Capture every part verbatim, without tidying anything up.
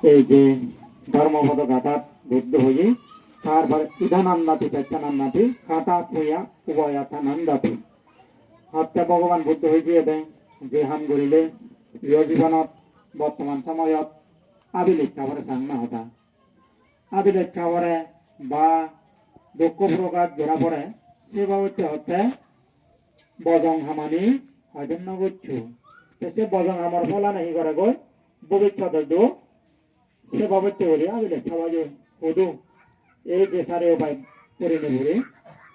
Ei je dhormopodo gathat Buddho hoye, tarpor idanandati paccanandati, kata puya ubayatanandati. Hotte Bhogoban Buddho hoye de, je ham gorile, iyo jibonot, bortoman somoyot, abilekkha pore sang na hoda. Abilekkha pore ba dukkho prokash gora pore, se babotte hotte bojong hamani hoidin no goccho. Te se bojong hamor pholane hi gore goi? Bobissodoido se babotte guri abilekkha payo hudu. Ei je sari upai purinei puri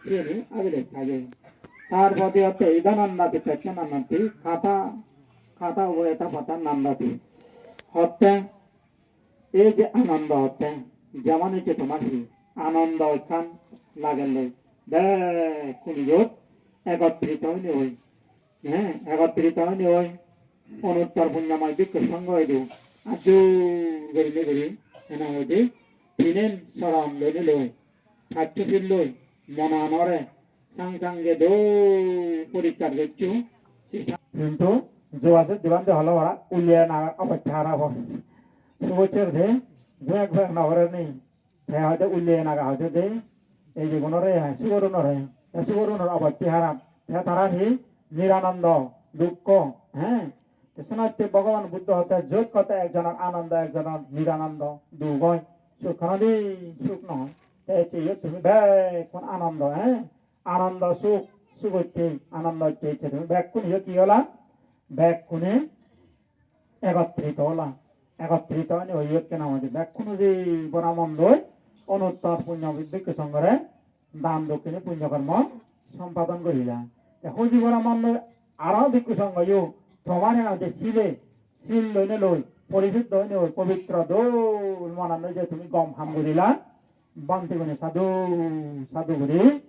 siyeni abilekkha payo. Tar pore hotte idanandati paccanandati, kata, kata ubayatanandati. Hotte ei je anando hotte, jemon ecche tomar hi anando ekkan lagelloi, bekkun iyot ekottrito oinei oi, he, ekottrito oinei oi, onuttor punyomoy bhikkhu songho idu ajjur gurinei guri, hena hoide, tinen soron loinei loi, paccho pilloi, monanore sang sange dol porikkar goccho. Hintu jogajogo diban de holo ora uliye na obotte harap. Sugocher de, guek guek no gore ni. Te hoide uliye naga hoide de, ei je gunore, sugorunore, te sugorunor obotte harap. Te tara hi? Niranando, dukko, he? Te senotte Bhogoban Buddho hotte jot hotte ekjonor anando, ekjonor niranando, duk oi. Suk honodin suk no oi. Te ecche iyot tumi bekkun anando, he? Anando suk, suk otte, anando otte ecche tumi bekkun iyot hi ola? Bekkune ekottrito ola. Ekottrito oinei oi iyot hena hoide bekkun huji bona mon loi onuttor punyo bhikkhu songhore dan dokkine punyo kormo sompadon gorila. Te huji bona mon loi aro bhikkhu songhoyo tomar hena hoide sile, sil loinei loi, porisuddho oinei oi, pobitro dol monan loi je tumi gom ham gorila, bhantegune sadhu, sadhu guri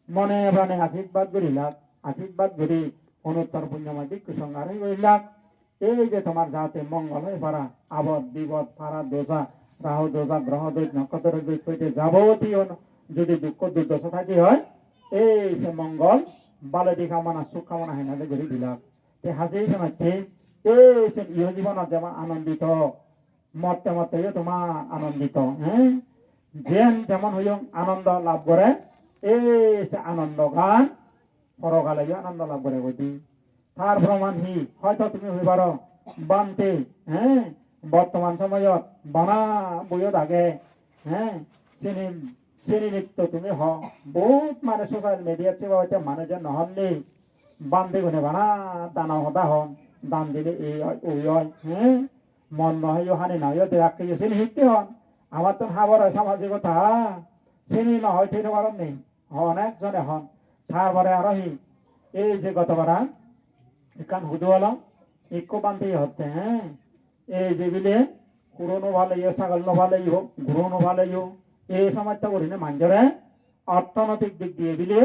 mone prane ashirbad gorilak, ashirbad guri onuttor punyomoy bhikkhu songhore gorilak. Ei je tomar jate mongol oi para, abot bibot para dosa, rahu dosa, groho doj, nokkotro doj hoite jabotiyo jodi dukko durdosa thaki oi, ei se mongol baledi kamona, suk kamona henade guri dilak. Te haje senotte, ei se iyo jibonot jemon anondito, motte motte yo toma anondito, he? Jiyen jemon hoyong anondo lab gore, ei se anondogan porokaleyo anondo lab gore goi de. Tar proman hi? Hoito tumi hoi paro, Bhante, he, bortoman somoyot bana boyot age, he, sini, sini nitto tumi ho, bohut mane social media-t seba hoite manuje no hon ni, Bhante gune bana dano hoda hon, dan dile ei oi, oi oi, he, mon no heyo, hani no heyo, derak heyo, sini hitte hon? Amattun habor oi samajikota, sini no hoi thei no paron ni. Onek jone hon. Tar pore aro hi? Ei je goto bara ekkan hudu olo, ikko bhante hotte, he? Ei je bile huro no paleyo, sagol no paleyo, guru no paleyo, ei somosto gurinei manjore orthonoitik dik diye bile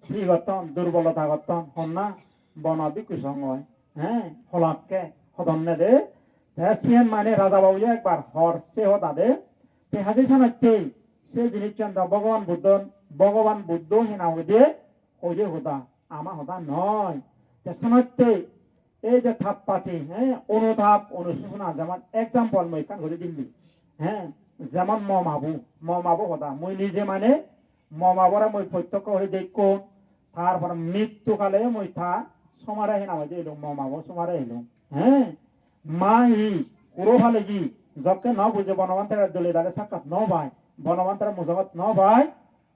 hi gotton, durbolota gotton, honna bono bhikkhu songhoi, he? Holakke, hodonne de. Te siyen mane raja babuyo ekbar hor se hoda de. Te haje senotte se jinissan do Bhogoban Buddho, Bhogoban Buddho hena hoide, hoide hoda, ama hoda noi. Te senotte ei je tappati, he, onutap, onususona, jemon example mui ekkan guri dilli, he, jemon mo mabu, mo mabu hoda, mui nije mane mo mabore mui protyokko guri dekkong, tar pore mrittu kale mui ta somare hena hoide elong, mo mabo somare elong, he, ma hi, huro paleyi, jokke no buje Bonobhantere dole dale sakkat no pai, Bonobhantere mujungot no pai,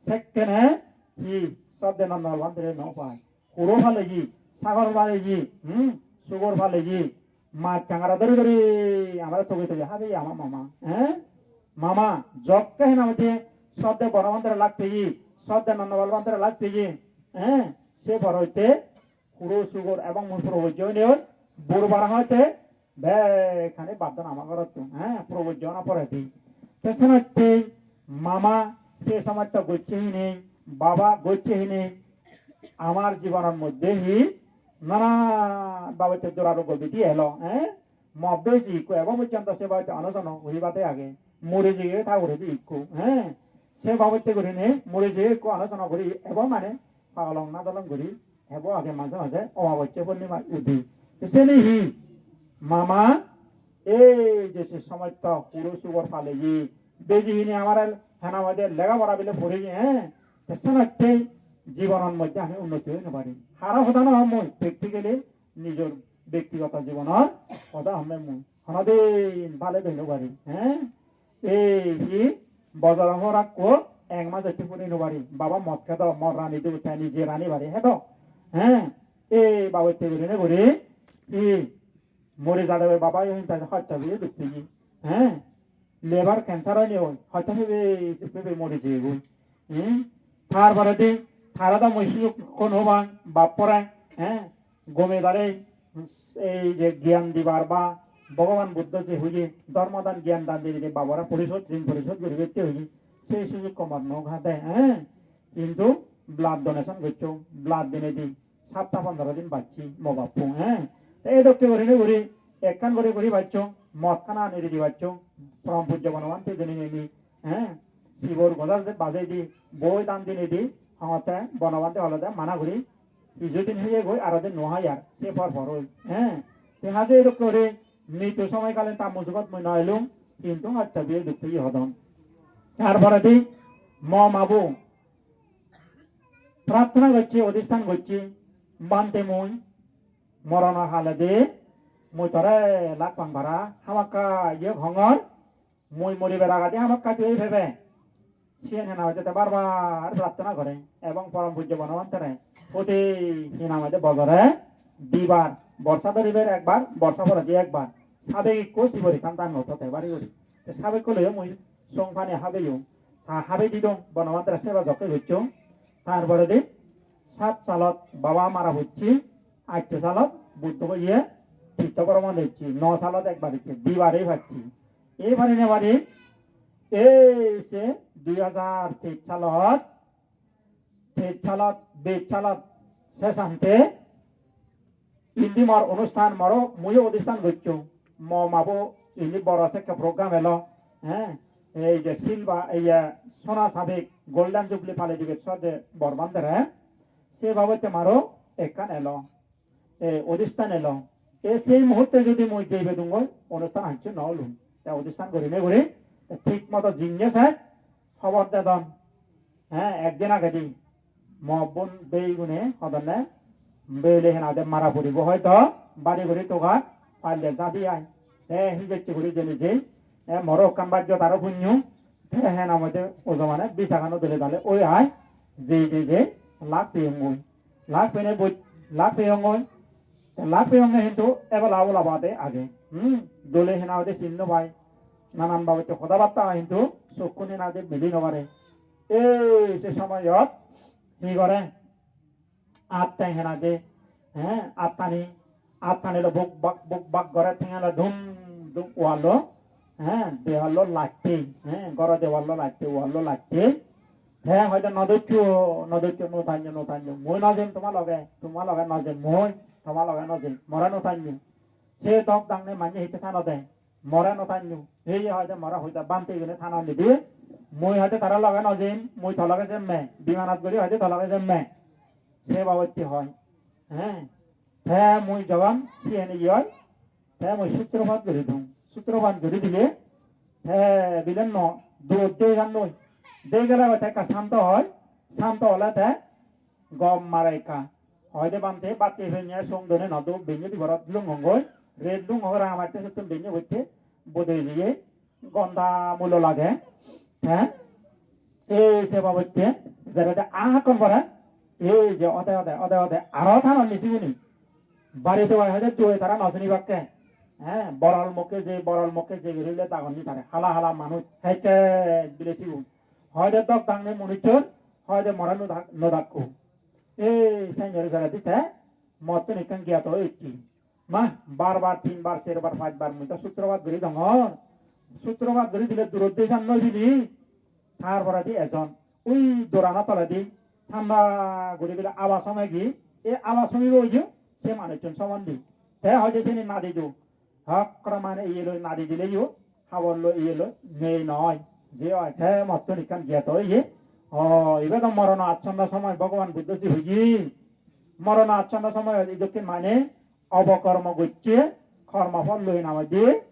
sekkene hi, sodde nonno Bhantere no pai. Huro paleyi, sagor paleyi, hmm, sugor paleyi, mach tangara dhori dhori amare togi togi habeye ama mama, eh? Mama, jokke hena hoide sodde Bonobhantere lak peye, sodde Nondopal Bhantere lak peye, eh? Se bor hoite huro sugor ebong mui probojjo oinei, bor bara hoite bekkani baddon ama gorottun, eh, probojjo ona poredi. Te senotte mama se somosto gocche hini, baba gocche hini, amar jibonor moddhe hi nana babotte duraroggo bidi elo, eh? Mo beji ikko ebo pojjonto se babotte onosono guri bade age, mori jeye ta uguredi ikko, eh? Se babotte gurinei mori jeye ikko onosono guri ebo mane pagolong nadolong guri ebo age maje maje Omabosya Purnima udi. Te seni hi? Mama Ei je se somosto huro sugor paleye, beji hini amare hena hoide lega pora bile poriye, eh? Te senotte jibonor moddhe ami unnoti oi no pari. Haro hoda no hom mui, practically nijor bektigoto jibonor hoda hom mui. Honodin bale doi no pari, eh? Ei hi bojoro horakko ek majotte puri no pari. Baba mot hedo, mor rani do, te nije rani bari hedo. He, ei babotte gurine guri hi mori jade oi baba yo hinta hotta biye duk peye. He, liver cancer oine oi, hotta biye duk peye mori jeyegoi. Hmm? Tar poredi tara do mui siyot hon hobang, bap pore, eh, gome dale ei je gyan dibar ba Bhogoban Buddho je hoye dhormo dan gyan dan dinei babore porisod, rin porisod guribatte hoye, sei sujukko mor no hade, eh? Hintu blood donation gocchong, blood dinei di satta pondro din bacchi mo bappo, eh? Te ei dokke gurinei guri ekkan guri guri bacchong, mot hana ani di bacchong, porom pujjo Bonobhante dinei nini, eh? Sibor goda je bajei di, boi dan dinei di, hongotte Bonobhante olode mana guri, hiju din heye goi aro din no hai ar, se por por oi, eh? Te haje ei dokke guri mrittu somoy kalen ta mujugot mui no elung, hintu hotta biye duk peye hodon. Tar poredi mo mabo prarthona gocche, odistan gocche, "Bhante mui morono haledi mui tore lak pang para, hamakkai iye hongor, mui moribar agedi hamakkai tui pebe." Siyen hena hoide te bar bar prarthona gore ebong porom pujjo Bonobhantere proti hena hoide bojore dibar, borsa dhoribar ekbar, borsa poredi ekbar, sabek ikko sibor ekkan dan moto te bari guri. Te sabekko loiyo mui song pani habeyong. Ta habei didong, Bonobhantere seba jokke gocchong. Tar poredi sat salot baba mara pocche, atto salot Buddho hoye tirtho boromon ecche, no salot ekbar ecche, dibar ei pacche. Ei pari ne pari, ei se dui hajar teis salot, teis salot, beis salot, se sante indi mor onusthan, moro muiyo odistan gocchong. Mo mabo indi boro sekke program elo, eh, ei je silver, ei je sona sabek, golden jubilee palei dibe sode Borman dere, se babotte maro ekkan elo, eh, odistan elo. E sei muhurte jodi mui jei pedungoi, onusthan hacche no olun. Te odistan gurinei guri, te thik moto jinne se hobor dedon. He, ekdin agedi mo bon beigune hodonne, bele hena hoide mara puribo hoito, bari guri togar, palle jadi ai. Te hi jecche guri jeni jei, e moro ekkan bajjo taro punyo, te hena hoide ojo mane bisagano dole dale oi ai, jei jei jei lak peyongoi. Lak pene boj-, lak peyongoi. Te lak peyonge hintu ebela obola bade age. Hmm, dole hena hoide sin no pai. Nanan babotte hoda batta hintu sokkun hena hoide mili no pare. Ei se somoyot hi gore? Atteng hena hoide, eh, attani, attani lo buk bak, buk bak gore, tenga lo dum dum wall lo, eh, dewal lo latte, eh, goro dewal lo latte, wall lo latte. Te hoide no doccho, no doccho, no tanyo, no tanyo. Mui no jim toma loge, toma loge no jim, mui toma loge no jim, more no tanyo. Se dok dangne manye hitte thanode, more no tanyo. Heye hoide more hoide bhante igune thananidi. Mui hoide tara loge no jim, mui to loge jemme, bimanot guri hoide to loge jemme. Se babotte hoi. He. Te mui jogon siyen ye oi, te mui sutropat guri dung. Sutropat guri dile, te bilen no, durot de jan noi. De gele te ekka santo oi, santo ole te gom mare ekka. Hoide bhante batti penne song done no do, benne di borot lungongoi, ret lungongoi ranga matte sottun benne botte, bodoi diye, gonda mulo lage, he? Ei se babotte, jerede ahakkon pore, ei je ode ode, ode ode, aro thanon ni siguni. Barite oi hoide doi tara no sinibakke. He, boral mokke je, boral mokke je guri hule dagon ni tare. Hala hala manuj, hekke bile sigun. Hoide dok dang nei munuchor, hoide more no dak-, no dakko. Ei senyor jerede te, mottun ekkan giyato oi utti. Ma, bar bar, tin bar, ser bar, pach bar mui do sutropat guri dongor. Sutropat guri dile durot de jan noi pili. Tar poredi ejon ui dorano toledi thanda guri bile aba somegi, e aba somibo oiyo se manuchun somondi. Te hoide sini nadi do. Hokkora mane iye loi nadi dileyo, habor loi iye loi nei noi. Je oi te mottun ekkan giyato oiye. O, ibe do morono acchonno somoy Bhogoban Buddho je hoiye. Morono acchonno somoy idokken mane obokormo gocche, kormo phol loi na hoide,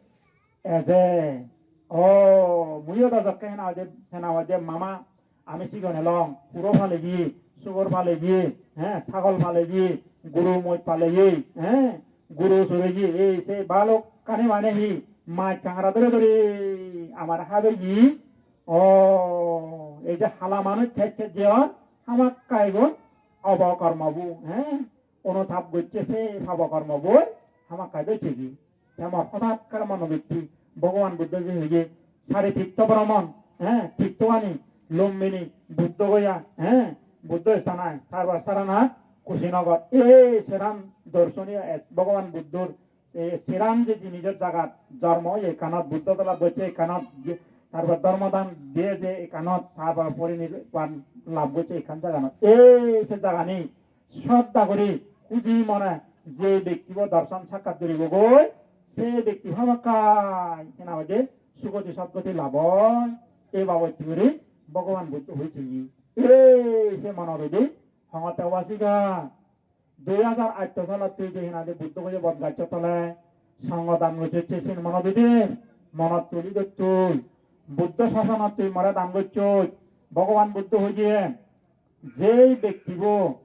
eje. O, muiyo do jokke hena hoide, hena hoide mama, ami sigon elong, huro palegi, sugor palegi, he, sagol palegi, guru moj palegi, he, guru soregi, ei sei balokkani mane hi, maj kangara dore dore amar habegi. O, ei je hala manuj thej thej jeyon, hamakkai gun obokormo bu, he, onutap gocche se pabo kormo boi hamakkai dochegi. Te mor hotat kare mone hotte Bhogoban Buddho je hoye sari tirtho bhromon, he, tirtho ani, Lumbini, Buddho Goya, he, Buddho Sthanai, tarpor Saranath, Kushinagar, ei seran dorshoniyo ek Bhogoban Buddhor, ei seran je jinijor jagat jormo oye ekkanot, Buddho tola bocche ekkanot, tarpor dhormo dan diye je ekkanot, tarpor porinirban lab gocche ekkan jaganot. Ei se jagani sroddha guri huji mone je bektibo dorson sakkat guribogoi, se bekti hamakkai hena hoide sugoti sodgoti lab oi. Ei babotte guri Bhogoban Buddho hoichegi. Ei se monot udi hongotte obasika, dui hajar atto salot tui je hena hoide Buddho goye bot gaccho tole songho dan gocchocche, sen monot udi, monot tuli dottui. Buddho sasonot tui more dan gocchoi. Bhogoban Buddho hoye, jei bektibo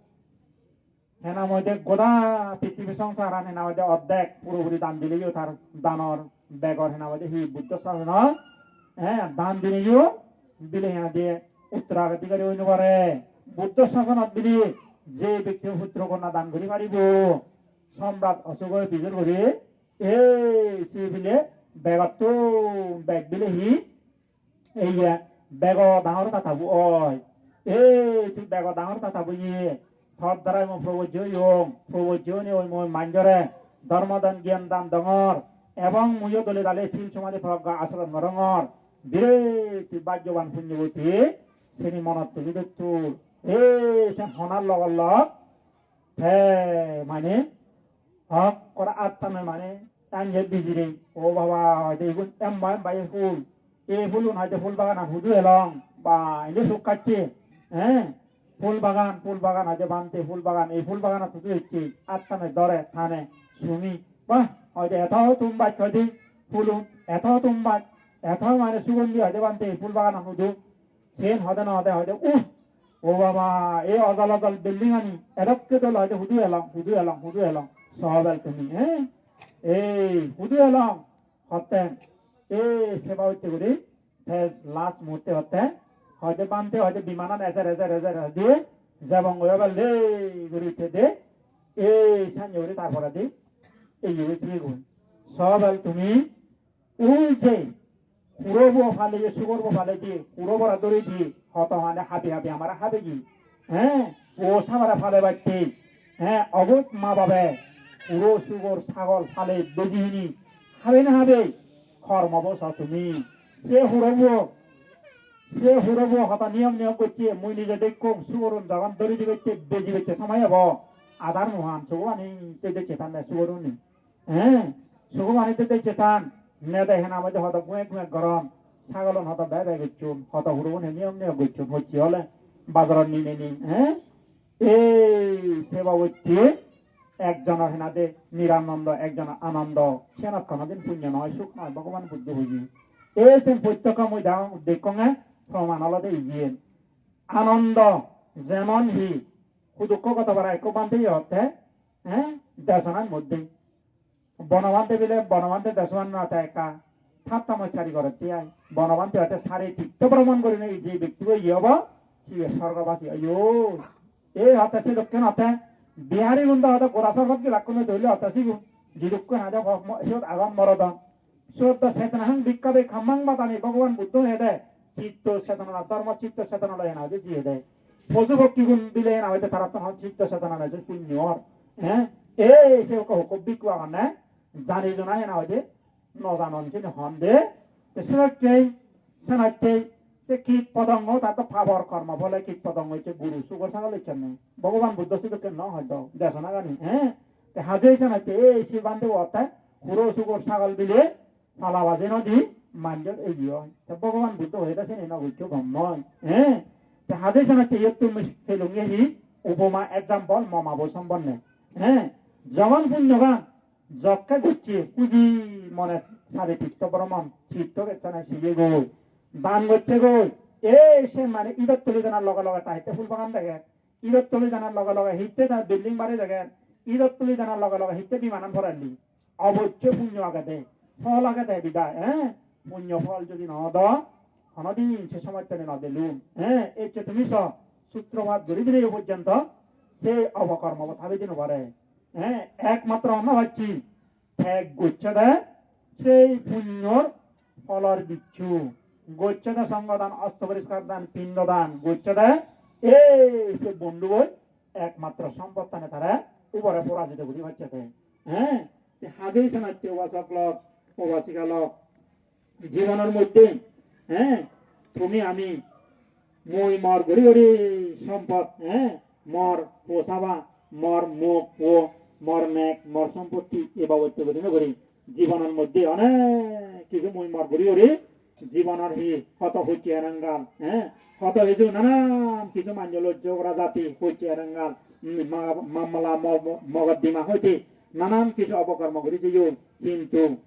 hena hoide goda pittibi songsaran hena hoide oddek purapuri dan dileyo, tar danor begor hena hoide hi Buddho sasonor, he, dan dileyo bile hena hoide uttoradhikari oi no pare. Buddho sasonot bile je bekti putro konya dan guri paribo, Somrat Oshoke bijor guri, ei se bile begottun beg bile hi, ei ye, bego dangor tatabu oi. Ei tui bego dangor tatabu ye, tor darai mui probojje oyong, probojje onei oi mui manjore dhormo dan, gyan dan dongor, ebong muiyo dole dale sil somadhi progga asoron gorongor. Biret tui bhagyoban punyoboti, seni monot tuli dottur. Ei sen honar logor log te mane hokkore attane mane tanye bijire. O baba, hoide igun emba emba ye phul. Ei phulun hoide phul baganan hudu elong? Ba, indi suk kacche. He? Phul bagan, phul bagan hoide bhante, phul bagan. Ei phul baganot hudu ecche? Attane dore, tane, sumi. Ba, hoide eto tum baj hoide phulun, eto tum baj, eto mane sugondi hoide bhante, ei phul baganan hudu? Sen hode no hode hoide, "Uh, o baba, ei ojol ojol building ani edokke dol hoide hudu elong, hudu elong, hudu elong? Sobel tumi, eh? Ei, hudu elong?" Hotte, ei seba utte guri, te last muhutte hotte, hoide bhante hoide bimanan ejer, ejer, ejer, ejer di, jebong goi obel de guri utte de, ei sanye guri tar poredi, ei guri thiye goi. Sobel tumi, ui je, hurobo paleye, sugorbo paleye, hurobore dori di, hoto mane habi habi amare habegi. He, o sabare palebatte, he, oboch ma babe, huro, sugor, sagol pale beji hini, habe na habe, kormo bo so tumi. Se hurobo, se hurobo hoto niyom niyom gocche, mui nije dekkong, sugorun jogon dori dibatte, bejibatte somoy obo, adar muhan, sugorani te dekke tanne sugoruni. He, sugo pani te dejje tan, nede hena moide hodo guek guek goron, sagolun hodo be be gocchon, hodo hurogun he niyom niyom gocchon, hocche ole bazarot ninei ni, he? Ei se babotte ekjonor hena de Niranando, ekjonor Anando, siyanot honodin punyo noi, suk noi, Bhogoban Buddho hoye. Ei sen protyokho mui degong, dekkonge, proman olode iyen. Anando, jemon hi, hudukko goto bara ekko bhante iye hotte, he? Desonan moddhe. Bonobhante bile, Bonobhante desonan na te ekka tattamo sari gorette ai. Bonobhante hotte sari tirtho bhromon gurinei je bektibo iye obo, sibe sorgobasi oyo. Ei hotte sedokken hotte Biharigun do hotte gora sorgot gelakkun doi le hotte sigun. Jidukkun haja ho-, mo-, siyot agon morodon. Siyot do chetona hang bhikkave kammang vadami, Bhogoban Buddho hede. Chitto chetona, dhormo chitto chetona loi hena hoide jiyede. Poju pokkigun bile hena hoide tarattun hon chitto chetona loi je punyo or. Eh? Ei se hokko hokko bhikkhu agonne, jani jona hena hoide no janon sini hon de. Te sedokkei, senattei, se kit podongo, tar to pabor kormo phole kit podongo ecche guru sugor sagol ecchonne. Bhogoban Buddho sedokke no hoi do, desonagani, eh? Te haje senattei, ei se bhante bo otte, huro sugor sagol bile, pala baje no di, manjor ei ye oi. Te Bhogoban Buddho hoide sini no goccho gom noi, eh? Te haje senattei iyottun mui pelunge hi, upoma, example, mo ma bo sombonde, eh? Jemon punyogan, Jokke gocche, huji mone sari tirtho bromon, tirtho gecchane siye goi. Dan gocche goi. Ei se mane idot tuli denar loge loge ta hitte phul bagan dege. Idot tuli denar loge loge hitte ta building bari dege. Idot tuli denar loge loge hitte bimanan porelli. Obossoi punyo agede, phol agede bidai, eh? Punyo phol jodi no do, honodin se somottani no delun, eh? Ecche tumi so, sutropat guri dile porjonto se obokormo bo thabi di no pare, eh? Ekmatro honna bacchi, teg gocche de, sei punyor pholor bicchu, gocche de songodan, osto poriskar dan, pindo dan, gocche de, ei se bondhuboi ekmatro sompottani tare ubore porajito guri pacche de. He? Te hajei senotte ubasok lok, ubasika lok, jibonor moddhe, he? Tumi ami mui mor guri guri sompot, he? Mor po saba, mor mok po, mor mek, mor sompotti e babotte guri no guri. Jibonor moddhe onek hissu mui mor guri guri, jibonor hi hoto hojje enangal, eh? Hoto hissu nanan hissu manjo loi jogora jati hojje enangal, mm, ma-, mamala mo-, mo-, mogoddima hoite nanan hissu obokormo guri jeyon, hintu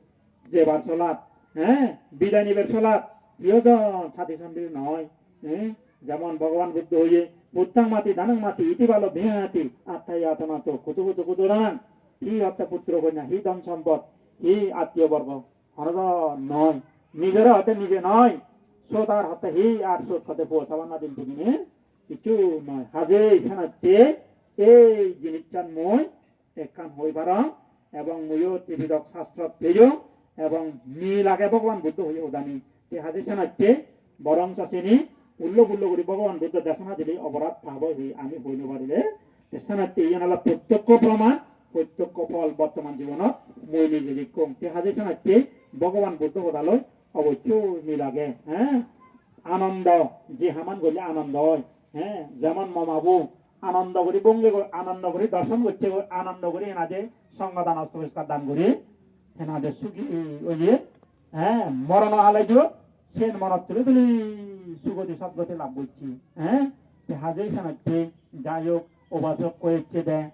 jebar solat, eh? Bidai nibar solat, hiyo don sadi sandi noi, eh? Jemon Bhogoban Buddho hoye, "Puttang mati, danang mati, iti balo bihati, attaya atanato, kutu kutu kutu danang." Hi hotte putro konya, hi dhon sompot, hi attiyo borgo, hono do noi. Nijore hotte nije noi. Sot ar hotte hi ar sot hotte po saba nadin pudine, hissu noi. Hajei senotte ei jinissan mui ekkan hoi parong, ebong muiyo Tripitoko sastrot peyong, ebong mil age Bhogoban Buddho hoye hodani. Te hajei senotte borong sasini ullo pullo guri Bhogoban Buddho desona dile oporad pap oi, ami hoi no parile. Te senotte iyan ole protyokko proman, protyokko phol bortoman jibonot mui nije dekkong. Te hajei senotte Bhogoban Buddho hodaloi obossoi mil age, he? Anondo, je haman golle anondo oi, he? Jemon mo mabu anondo guri bonge goi, anondo guri dorson gocche goi, anondo guri henade songo dan, osto poriskar dan guri henade sugi oye, he? Morono hale jo sen monot tuli tuli sugoti sodgoti lab gocche, he? Te hajei senotte jai hok, ubasok hoi ecche de,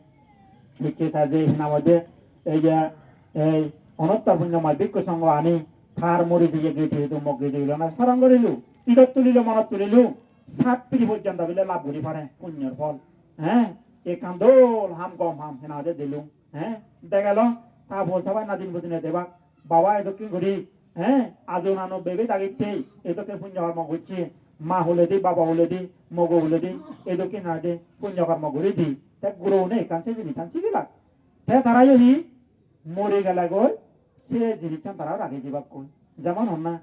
ecche ta je hinam hoide, ei je, ei onottor punyo mai bhikkhu songho ani, tar muri diye gedi hedu mok gedi hilo na, soron gorilo, idot tulilo, monot tulilo, sat piri porjonto bile lab guri pare punyor phol. He, ekkan dol ham, gom ham, hena hoide dilung. He, degelo, ta po saba nadin pudine debak, baba edokken guri, he, aju nanu bebe dagitte, edokke punyo kormo gocche, ma huledi, baba huledi, mogo huledi, edokke nade punyo kormo guri di. Te gurone ekkan se jinissan sigilak. Te tarayo hi mori gele goi, se jinissan tara ragei dibakkoi. Jemon honna,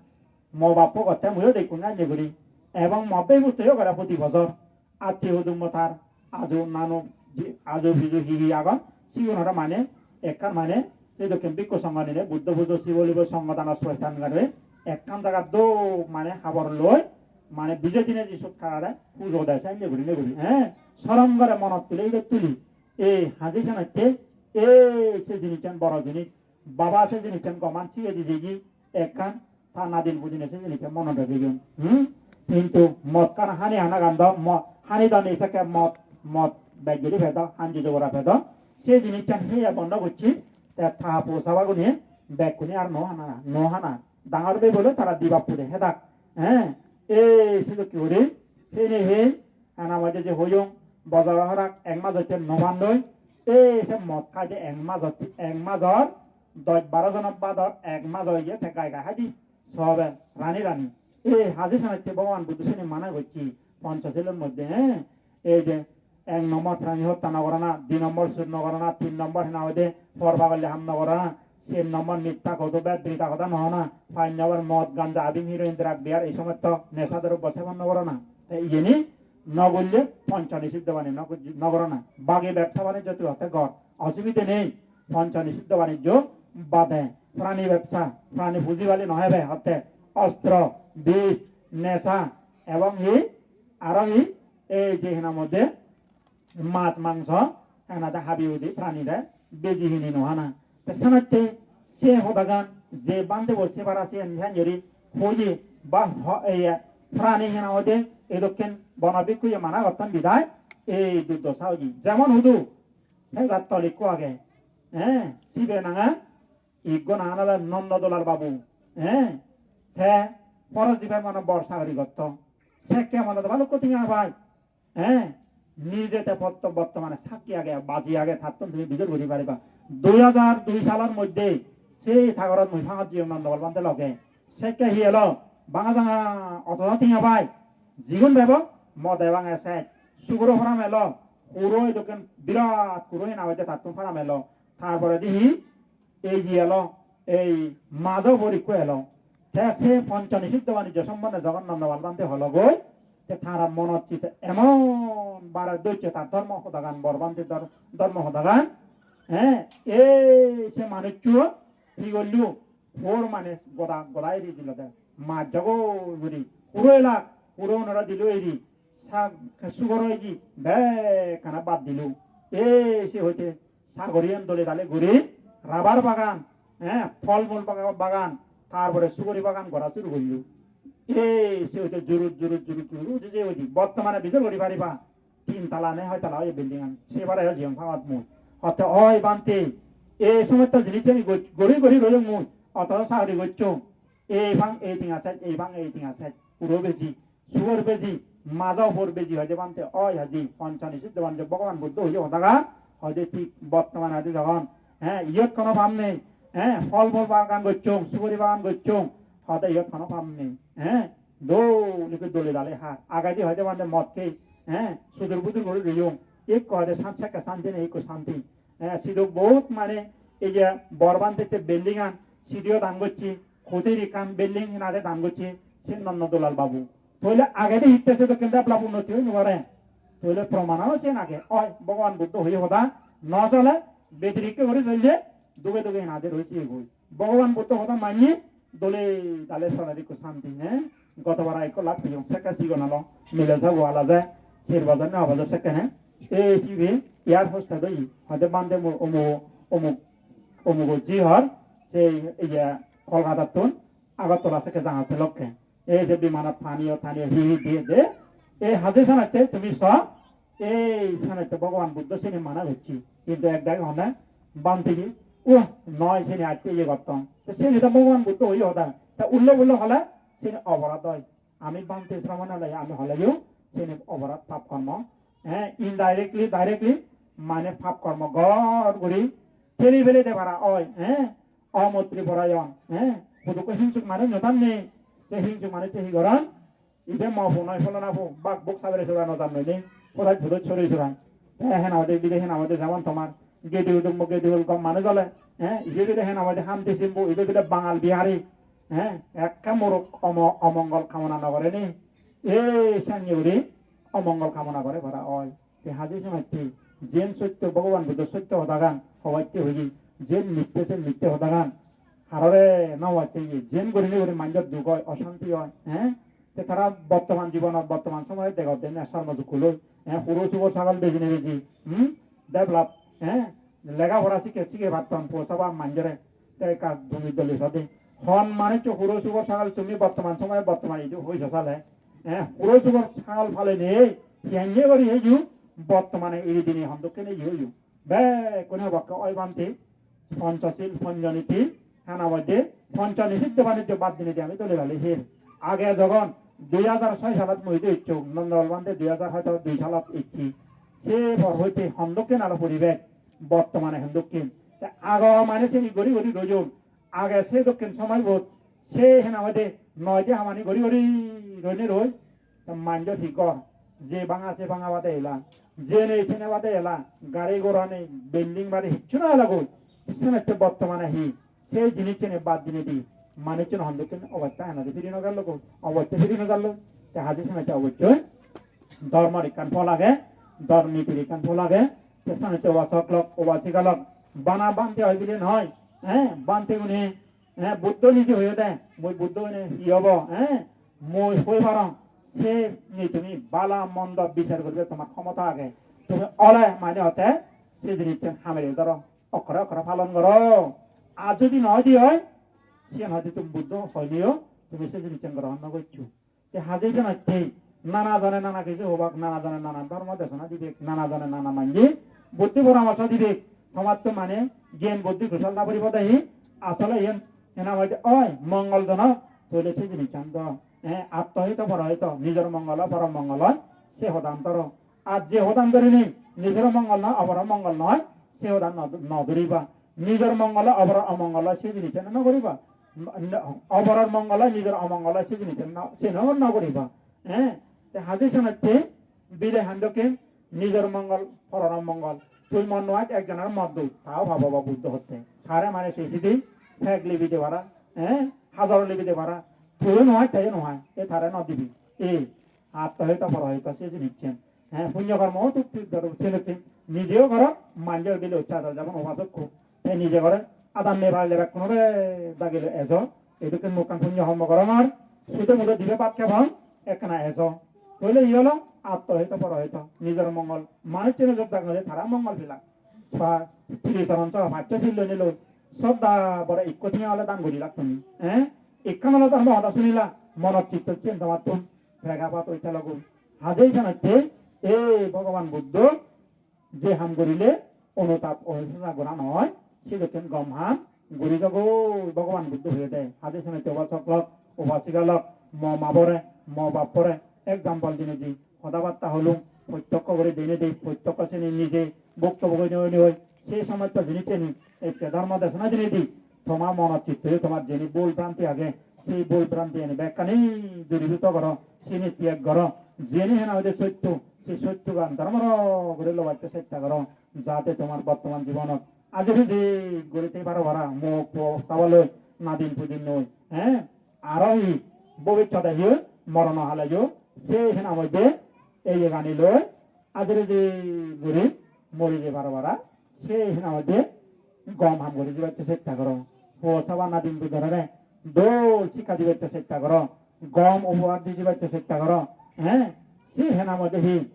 mo bappo gotte muiyo dekkong anye guri. Ebong mo bebuttoyo gore proti bojor. Attiyo hudummo tar aju nanu ji-, aju biju hi hi agon, sigunore mane ekkan mane ei dokken bhikkhu songho nine Buddho pujo, Sibo libo, songho dano srotan gari ekkan jagat do mane habor loi mane bije dine ji sot tarare pujo de senne guri ne guri, eh, soron gore monot tuli, idot tuli, ei haji senotte, ei se jinissan boro jinis, baba se jinissan goman siye di jegi ekkan ta nadin pudine se jinissan monot ragiyon. Hmm? Hintu motkan hani hanagan do mo-, hani doni sekke mot, mot bej guri pedo, hanji jogora pedo. Se jinissan heye bondo gocche, te ta po sabagune bekkune ar no hana, no hana. Dangor bebole tara dibak pure hedak. He? Ei sidokke guri, hene he, ana moide je hoyong, bojor horak ek majotte no pandoi. Ei se mot haide ek majot, ek major dosh baro jonor bador ek majo iye te gai gai haidi. Sobe rani rani. Ei haji senotte Bhogoban Buddho sini mana gocche Ponchosilor moddhe, eh? Ei je ek nombor prani hotta no gorana, di nombor sur no gorana, tin nombor hena hoide por pagolli ham no gorana, ser nombor mitta hodo bed drita hoda no hona, pach nombor mod, ganja, abing, heroin, drug, beer ei somosto nesa drobbo seban no gorana. Te iyeni no golle poncho nisiddho bani no goj-, no gorana. Bagi bebsa banijjo tui hotte gor, osubide nei. Poncho nisiddho banijjo bade prani bebsa, prani puji pali no hebe hotte ostro, bish, nesa, ebong hi, aro hi, ei je hinam hoide mach mangso, enade habi hudi pranire beji hini no hana. Te senotte se hodagan je bhante bo se para siyen sanjori hoye ba ho-, ei prani hena hoide edokken bono bhikkhuye mana gotton bidai ei durdosa oye. Jemon hudu Pejat tol ikko age. Eh, sibe nangan, ikko nangan ole Nondo Dolal Babu. Eh, te Forest Department-ot bor sagori gotto. Sekke mane do balukko tenga pai. Eh, nije te potto-, bottomane sakki age, baji age, tattun tumi bijor guri pariba. Dui hajar dui salor moddhe sei ta gorot mui pangot jiyong Nondopal Bhante loge. Sekke hi elo? Banga janga oto tenga pai. Jigun bebo mode bange sej. Sugoro faram elo. Huro edokken birat huro hena hoide tattun faram elo. Tar poredi hi? Ei je elo, ei majo bor ikko elo. Te se poncho nisiddho banijjo sombonde jogon Nondopal Bhante hologoi, te tara monot chite emon bare dojje tar dhormo hodagan, bor Bhante dhor-, dhormo hodagan. Eh, ei se manuccho hi gollo? Hor mane goda, goda eri dilo de. Maj jogo guri. Huro elak, huro unore dilo eri. Sag, sugor oi ji, bekkana bad dilo. Ei se hoite sagoriyan dole dale guri, rabar bagan, eh, phol mul baga-, bagan, tar pore sugori bagan gora suru gorillo. Ei se hoite jurut, jurut, jurut, jurut, udi je hoide. Bottomane bijor guri pariba, tin tala ne hoi tala oye building an. Sebare hoi jiyong pangot mui. Hotte, "Oi Bhante, ei somosto jinis ami goj-, gori gori royong mui, oto sagori gocchong. Ei pang ei tenga sej, ei pang ei tenga sej." Huro beji, sugor beji, majo hor beji hoide Bhante, oi hoide, poncho nisiddho banijjo Bhogoban Buddho hoye hodagan, hoide thik bottomane hoide jogon, eh, iyot hono pap nei, eh, phol mul bagan gocchong, sugori bagan gocchong, hoide iyot hono pap nei, eh, dol ikko dole dale har. Agedi hoide Bhante mot hei, eh, sudur budur guri royong, ikko hoide san-, sekke santi nei, ikko santi. Eh, sidok bohut mane ei je bor Bhante te building an, sidiyo dan gocche, hotel ekkan building hinade dan gocche, se Nondo Dolal Babu. Toile agede hitte sedokken develop unnoti oi no pare. Toile proman o siyen age. Oi, Bhogoban Buddho hoye hoda no sole, bedirikke guri solle, duge duge hinade roiche goi. Bhogoban Buddho hoda manye dole dale soler ikko santi, eh? Goto bara ikko lab peyong, sekke sigon alo, mile sabo ala je, ser bojor ne ho bojor sekke, eh? Ei sibe air hostess oye, hoide Bhante mo-, omu-, omuk, omugo ji hor, sei, iye, Kolkatattun Agartala sekke jangotte lokke. Ei je bimanot paniyo taniyo hi hi diye de. Ei haje sanatte tumi so, ei sanatte Bhogoban Buddho sini mana gocche. Hintu ek dagi honne, Bhante ji, "Uh, noi, sini atte iye gotton." Te sini to Bhogoban Buddho hoye hoda. Te ulle ulle hole sini oporad oi. Ami Bhante sramon ole ami holeyo sini oporad pap kormo. Eh, indirectly, directly, mane pap kormo gor guri peli peli de para oi. Eh, omoitri porayon, eh, hudukko hingsuk manuj no tanne, se hingsuk manuj se hi goron? Ibe mo phu noi, pholona phu, bak buk sabere sora no tanne ni, phodaj phodoj sori sora. Te hena hoide, ibe hena hoide, jemon tomar gedi huduk mo gedi hul gom manuj ole, eh, ibe bile hena hoide hamti simbu, ibe bile Bangal Bihari, eh, ekka muruk omo-, omongol kamona no gore ni, eh, sanye guri omongol kamona gore para oi. Te haji senotte, jen sotto Bhogoban Buddho sotto hodagan hobatte hoye, jen mitte sen mitte hodagan harore no hobatte hoye, jen gurinei guri manjor duk oi, oshanti oi, eh? Te tara bottoman jibonot, bottoman somoyot degot de na sormo jukkuloi, eh? Huro sugor sagol bejinei beji, hmm? Develop, eh? Lega pora sikke, sikke patton, po saba manjore, te ekka dumi doli sode. Hon manuccho huro sugor sagol tumi bottoman somoyot, bottoman idu hoiso sale, eh? Huro sugor sagol palenei, hiyanye gori heyu, bottomane iri dinei hon dokken heyu heyu. Bekkune hobakke oi Bhante, Ponchosil, Ponchoniti, hena hoide, Ponchonisiddho banijjo bad dinedi ami dole dale her. Age jogon dui hajar soi salat mui idu ecchong, Nondopal Bhante dui hajar hoito dui salat ecche. Se por hoite hondokken aro poribesh, bottomane hondokken. Te ago mane seni gori gori royon. Age se dokken somoybot, se hena hoide, noide hamani gori gori roine roi. Te manjor hi gor? Je banga se banga bade ela, je nei sene bade ela, gari gora nei, building bari hissu no ela goi. Senotte bottomane hi? Se jinissene bad dinedi manucchun hondokken obosta enade firi no gello goi, obosta firi no gello. Te haji senotte obossoi dhormor ekkan phol age, dhorm nitir ekkan phol age. Te senotte ubasok lok, ubasika lok, bana bhante oi bile noi, eh, bhantegune, eh, Buddho nije hoyede, mui Buddho hoine hi obo, eh? Mui hoi parong, se ni tumi bala mondo bichar guribar tomar khomota age. Tumi ole mane hote se jinissan hamele dhoro, okkore okkore palon goro. Ar jodi no di oi, siyan hoide tumi Buddho hoineyo tumi se jinissan grohon no goccho. Te haje jenotte nana jone nana hissu hobak, nana jone nana dhormo desona dibek, nana jone nana manje buddhi poramorso dibek. Tomattun mane gyan buddhi kusol na poribo de hi, asole iyen hena hoide oi mongoljonok, toile se jinissan do, eh, attohito porohito, nijor mongol oi, poror mongol oi, se hodan doro. Ar je hodan dorinei nijor mongol noi, oporor mongol noi, se hodan no, no doriba. Nijor mongol oi, oporor omongol oi, se jinissan no goriba. N-, n-, oporor mongol oi, nijor omongol oi, se jinissan no, se no, no goriba. Eh, te haje senotte bile han dokke nijor mongol, poror mongol. Tui mot no haj, ekjonor mot doi, tao pabo ba Buddho hotte. Tare mane se sidi pek libi de para, eh? Hajor libi de para. Tui no haj, teyo no haj. E tare no dibi. E, attohito porohito se jinissen. Eh, punyo kormo o tuk tuk doro, senotte nijeyo goro, manjeyo dile uccha dor, jemon upasokko. Te nije gore, adam me parile bekkunore dagile ejo. Edokken mui ekkan punyo hormo gorongor, sudo mudo dibe bhat hebong, ekkana ejo. Toile hi holo? Attohito porohito, nijor mongol. Manucchune jot dagile tara mongol pela. Ba, tiri soron so, paccho sil loi niloi. Sodda bore ikko tiya ole dan guri rakkoni. Eh? Ekkan ole dan hoda sunila, monot chitto chen tomattun. Rega pat oi telo goi. Hajei senotte, e Bhogoban Buddho, je ham gorile onutap ohisesa gora noi, sedokken gom ham guri jagoi Bhogoban Buddho hoyede. Hade senotte upasok lok, upasika lok, mo ma bore, mo bap bore, example dinei di, hoda batta holung, protyokko guri dinei di, protyokko sini nije bhukto bhogi noi noi, se somosto jinis sini ekke dhormo desona dinei di, toma monot chitto, tomar jeni bhul bhranti age, sei bhul bhranti ani bekkani duribhuto goro, sini tyag goro, jeni hena hoide sotto, se sottogan dhormoro guri lobatte chesta goro, jate tomar bottoman jibonot aji piji guri thei paro para, mok po sabaloi, nadin pudin noi, eh? Aro hi bobissote hi oi, morono haleyo, se hena hoide ei yegani loi aji piji guri mori jei paro para, se hena hoide gom ham guri jibatte chesta goro. Po saba nadin pudinore dol sikka dibatte chesta goro. Gom upohar di jibatte chesta goro. Eh? Se hena hoide hi?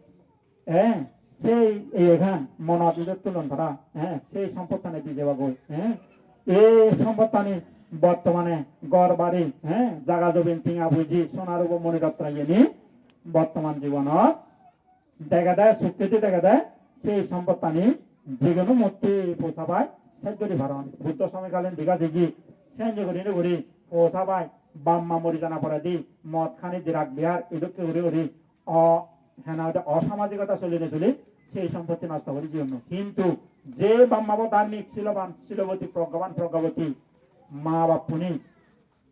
Eh, sei eyegan monot idu tulon para, eh, sei sompottani di jebagoi, eh. Ei sompottani bottomane ghor bari, eh, jaga jobin, tinga puji, sona rubo moni ratna iyeni bottoman jibonot degede, sukkedi degede, sei sompottani jigunu motte posabai sej guri paron. Buddho somoykalin diga jigi, senje guri guri posabai, bap ma mori jana poredi, mot hani, drug, beer, edokke guri guri o, hena hoide osamajikota solinei soli sei sompotti nosto guri jeyonnoi. Hintu je bap ma bo dharmik, siloban, siloboti, proggaban, proggaboti ma bappune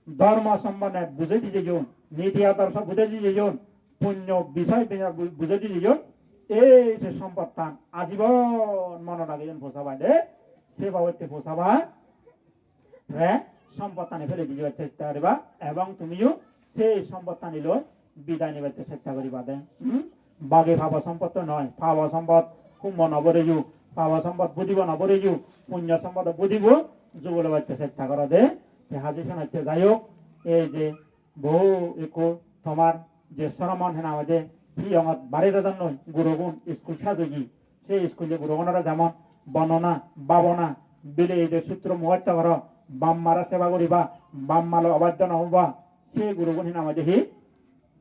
dhormo sombonde bujei di jeyon, niti adorsho bujei di jeyon, punyo bisoy bisoy bu-, bujei di jeyon, ei je sompottan ajibon monot rageyon posabai de, se babotte posabai re sompottani pele dibatte chesta goriba, ebong tumiyo sei sompottani loi bidai nibatte chesta goriba de. Hmm? Bagi pabo sompotto noi, pabo sompot hummo no boreyo, pabo sompot budibo no boreyo, punyo sompot budibo, jugo lobatte chesta goro de. Te haji senotte jai hok, ei je bohu ekko tomar je soromon hena hoide piyongot bari dedon noi, gurogun iskul sajogi, se iskul je gurogunore jemon bondona, babona, bile ede sutro mugosto goro, bap mare seba guriba, bap malo obaddo no oba, se gurogun hena hoide hi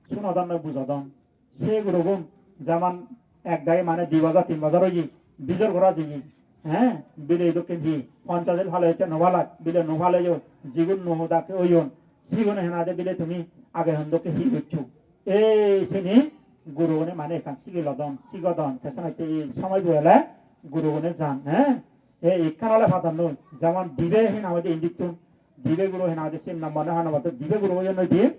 sunodon noi, bujodon. Se gurogun jemon ek dagi mane di bojor tin bojor oye, bijor gora jeye, he, bile dokken hi ponchas dil pale otte no palak, bile no paleyo, jigun no hodak oyon, sigun hena hoide bile tumi age hondokke hi goccho. Ei sini gurogune mane ekkan sigilodon, sigodon, te senotte ei somoy bo ele gurogune jan, he. Ei ekkan ole padon noi, jemon dibe hena hoide indittun, dibe guro hena hoide sen number na hana hoide dibe guro oyon noi di.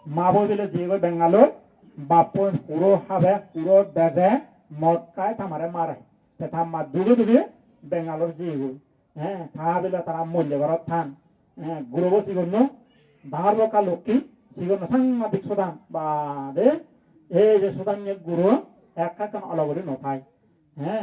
Ma bo bile jiyegoi Bengalore, bappo huro habe, huro beje, mot khai, ta mare mare. Te ta ma duge duge Bengalore jiyegoi. He, ta bile tara molle gorot than. He, gurobo sigon no, dangor bokka lokki, sigon no sangadik sodan. Bade, ei je sodan ye guro, ekka ekkan olo guri no thai. He,